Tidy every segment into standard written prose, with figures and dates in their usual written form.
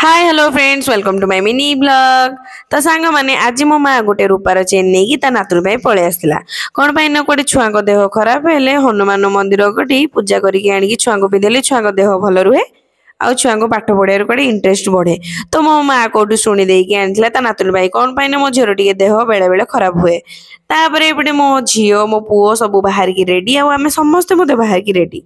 Hi hello friends, welcome to my mini vlog. ତ ସାଙ୍ଗମାନେ, ଆଜି ମୋ ମା ଗୋଟେ ରୂପାର ଚେନ୍ ନେଇକି ତା ନାତୁଣୀ ପାଇଁ ପଳେଇ ଆସିଥିଲା। କ'ଣ ପାଇଁ ନା କୁଆଡ଼େ ଛୁଆଙ୍କ ଦେହ ଖରାପ ହେଲେ ହନୁମାନ ମନ୍ଦିର କଟି ପୂଜା କରିକି ଆଣିକି ଛୁଆଙ୍କୁ ପିନ୍ଧେଇଲେ ଛୁଆଙ୍କ ଦେହ ଭଲ ରୁହେ ଆଉ ଛୁଆଙ୍କୁ ପାଠ ପଢ଼ିବାରେ କୁଆଡ଼େ ଇଣ୍ଟରେଷ୍ଟ ବଢ଼େ। ତ ମୋ ମା କୋଉଠୁ ଶୁଣି ଦେଇକି ଆଣିଥିଲା ତା ନାତୁଣୀ ପାଇଁ। କ'ଣ ପାଇଁ ନା ମୋ ଝିଅର ଟିକେ ଦେହ ବେଳେ ବେଳେ ଖରାପ ହୁଏ। ତାପରେ ଏପଟେ ମୋ ଝିଅ, ମୋ ପୁଅ ସବୁ ବାହାରିକି ରେଡ଼ି ଆଉ ଆମେ ସମସ୍ତେ ମଧ୍ୟ ବାହାରିକି ରେଡ଼ି।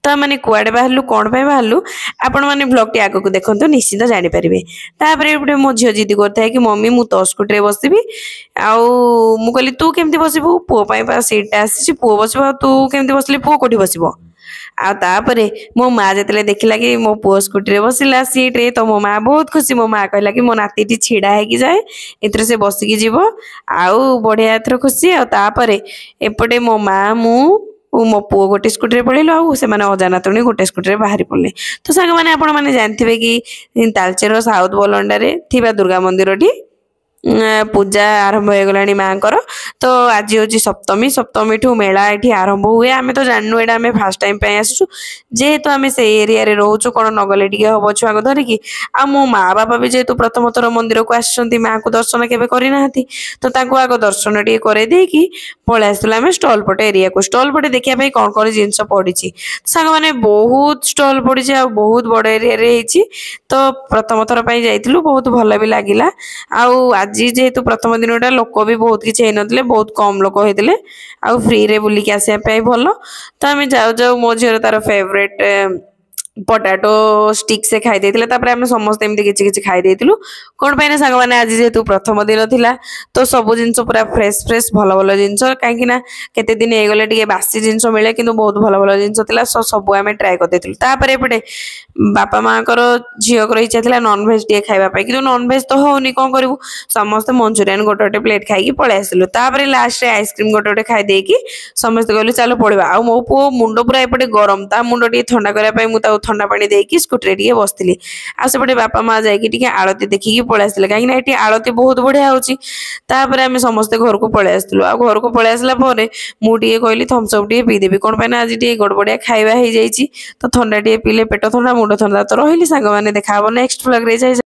ତ ମାନେ କୁଆଡ଼େ ବାହାରିଲୁ, କ'ଣ ପାଇଁ ବାହାରିଲୁ, ଆପଣମାନେ ବ୍ଲଗ୍ଟି ଆଗକୁ ଦେଖନ୍ତୁ, ନିଶ୍ଚିତ ଜାଣିପାରିବେ। ତାପରେ ଏପଟେ ମୋ ଝିଅ ଜିଦି କରୁଥାଏ କି ମମି, ମୁଁ ତୋ ସ୍କୁଟିରେ ବସିବି। ଆଉ ମୁଁ କହିଲି, ତୁ କେମିତି ବସିବୁ? ପୁଅ ପାଇଁ ପା ସିଟ୍ଟା ଆସିଛି, ପୁଅ ବସିବ। ଆଉ ତୁ କେମିତି ବସିଲେ ପୁଅ କୋଉଠି ବସିବ? ଆଉ ତାପରେ ମୋ ମା ଯେତେବେଳେ ଦେଖିଲା କି ମୋ ପୁଅ ସ୍କୁଟିରେ ବସିଲା ସିଟ୍ରେ, ତ ମୋ ମା ବହୁତ ଖୁସି। ମୋ ମା କହିଲା କି ମୋ ନାତିଟି ଛିଡ଼ା ହେଇକି ଯାଏ, ଏଥିରେ ସେ ବସିକି ଯିବ ଆଉ ବଢ଼ିଆ ଏଥର ଖୁସି। ଆଉ ତାପରେ ଏପଟେ ମୋ ମା, ମୁଁ, ମୋ ପୁଅ ଗୋଟେ ସ୍କୁଟିରେ ପଳେଇଲୁ ଆଉ ସେମାନେ ଅଜା ନାତୁଣୀ ଗୋଟେ ସ୍କୁଟିରେ ବାହାରି ପଡ଼ିଲେ। ତ ସାଙ୍ଗମାନେ, ଆପଣମାନେ ଜାଣିଥିବେ କି ତାଳଚେର ସାଉଥ ବଲଣ୍ଡାରେ ଥିବା ଦୁର୍ଗା ମନ୍ଦିରଟି ପୂଜା ଆରମ୍ଭ ହେଇଗଲାଣି ମାଆଙ୍କର। ତ ଆଜି ହେଉଛି ସପ୍ତମୀ, ସପ୍ତମୀଠୁ ମେଳା ଏଠି ଆରମ୍ଭ ହୁଏ। ଆମେ ତ ଜାଣିନୁ, ଏଇଟା ଆମେ ଫାର୍ଷ୍ଟ ଟାଇମ୍ ପାଇଁ ଆସିଛୁ। ଯେହେତୁ ଆମେ ସେଇ ଏରିଆରେ ରହୁଛୁ, କ'ଣ ନଗଲେ ଟିକେ ହବ ଛୁଆଙ୍କୁ ଧରିକି? ଆଉ ମୋ ମା ବାପା ବି ଯେହେତୁ ପ୍ରଥମ ଥର ମନ୍ଦିରକୁ ଆସିଛନ୍ତି, ମାଆଙ୍କୁ ଦର୍ଶନ କେବେ କରିନାହାନ୍ତି, ତ ତାଙ୍କୁ ଆଗ ଦର୍ଶନ ଟିକେ କରେଇ ଦେଇକି ପଳେଇ ଆସିଥିଲୁ ଆମେ ଷ୍ଟଲ୍ ପଟେ ଏରିଆକୁ, ଷ୍ଟଲ୍ ପଟେ ଦେଖିବା ପାଇଁ କ'ଣ କ'ଣ ଜିନିଷ ପଡ଼ିଛି। ସାଙ୍ଗମାନେ, ବହୁତ ଷ୍ଟଲ୍ ପଡ଼ିଛି ଆଉ ବହୁତ ବଡ଼ ଏରିଆରେ ହେଇଛି। ତ ପ୍ରଥମ ଥର ପାଇଁ ଯାଇଥିଲୁ, ବହୁତ ଭଲ ବି ଲାଗିଲା। ଆଉ ଆଜି ଯେହେତୁ ପ୍ରଥମ ଦିନଟା, ଲୋକ ବି ବହୁତ କିଛି ହେଇନଥିଲେ, ବହୁତ କମ୍ ଲୋକ ହେଇଥିଲେ ଆଉ ଫ୍ରିରେ ବୁଲିକି ଆସିବା ପାଇଁ ଭଲ। ତ ଆମେ ଯାଉ ଯାଉ ମୋ ଝିଅର ତାର ଫେଭରେଟ୍ ପଟାଟୋ ଷ୍ଟିକ୍ ସେ ଖାଇ ଦେଇଥିଲା। ତାପରେ ଆମେ ସମସ୍ତେ ଏମିତି କିଛି କିଛି ଖାଇ ଦେଇଥିଲୁ। କ'ଣ ପାଇଁ ନା ସାଙ୍ଗମାନେ, ଆଜି ଯେହେତୁ ପ୍ରଥମ ଦିନ ଥିଲା, ତ ସବୁ ଜିନିଷ ପୁରା ଫ୍ରେଶ୍ ଫ୍ରେଶ୍, ଭଲ ଭଲ ଜିନିଷ। କାହିଁକି ନା କେତେ ଦିନ ହେଇଗଲେ ଟିକେ ବାସି ଜିନିଷ ମିଳେ, କିନ୍ତୁ ବହୁତ ଭଲ ଭଲ ଜିନିଷ ଥିଲା, ସବୁ ଆମେ ଟ୍ରାଏ କରିଦେଇଥିଲୁ। ତାପରେ ଏପଟେ ବାପା ମାଆଙ୍କର ଝିଅଙ୍କର ଇଚ୍ଛା ଥିଲା ନନଭେଜ୍ ଟିକେ ଖାଇବା ପାଇଁ, କିନ୍ତୁ ନନଭେଜ୍ ତ ହଉନି, କ'ଣ କରିବୁ? ସମସ୍ତେ ମଞ୍ଚୁରିଆନ୍ ଗୋଟେ ଗୋଟେ ପ୍ଲେଟ୍ ଖାଇକି ପଳେଇ ଆସିଲୁ। ତାପରେ ଲାଷ୍ଟରେ ଆଇସ୍କ୍ରିମ୍ ଗୋଟେ ଗୋଟେ ଖାଇ ଦେଇକି ସମସ୍ତେ କହିଲୁ ଚାଲ ପଳେଇବା। ଆଉ ମୋ ପୁଅ ମୁଣ୍ଡ ପୁରା ଏପଟେ ଗରମ, ତା ମୁଣ୍ଡ ଟିକେ ଥଣ୍ଡା କରିବା ପାଇଁ ମୁଁ ତାକୁ ଥଣ୍ଡା ପାଣି ଦେଇକି ସ୍କୁଟିରେ ଟିକେ ବସିଥିଲି। ଆଉ ସେପଟେ ବାପା ମା ଯାଇକି ଟିକେ ଆଳତି ଦେଖିକି ପଳେଇ ଆସିଥିଲେ, କାହିଁକି ନା ଏଠି ଆଳତି ବହୁତ ବଢିଆ ହଉଛି। ତାପରେ ଆମେ ସମସ୍ତେ ଘରକୁ ପଳେଇ ଆସିଥିଲୁ। ଆଉ ଘରକୁ ପଳେଇ ଆସିଲା ପରେ ମୁଁ ଟିକେ କହିଲି ଥମ୍ସଅପ୍ ଟିକେ ପିଇଦେବି। କ'ଣ ପାଇଁ ନା ଆଜି ଟିକେ ଗଡ଼ବଡ଼ିଆ ଖାଇବା ହେଇଯାଇଛି, ତ ଥଣ୍ଡା ଟିକେ ପିଇଲେ ପେଟ ଥଣ୍ଡା, ମୁଣ୍ଡ ଥଣ୍ଡା। ତ ରହିଲି ସାଙ୍ଗମାନେ, ଦେଖା ହବ ନେକ୍ସଟ ବ୍ଲଗ୍ରେ। ଯାଇ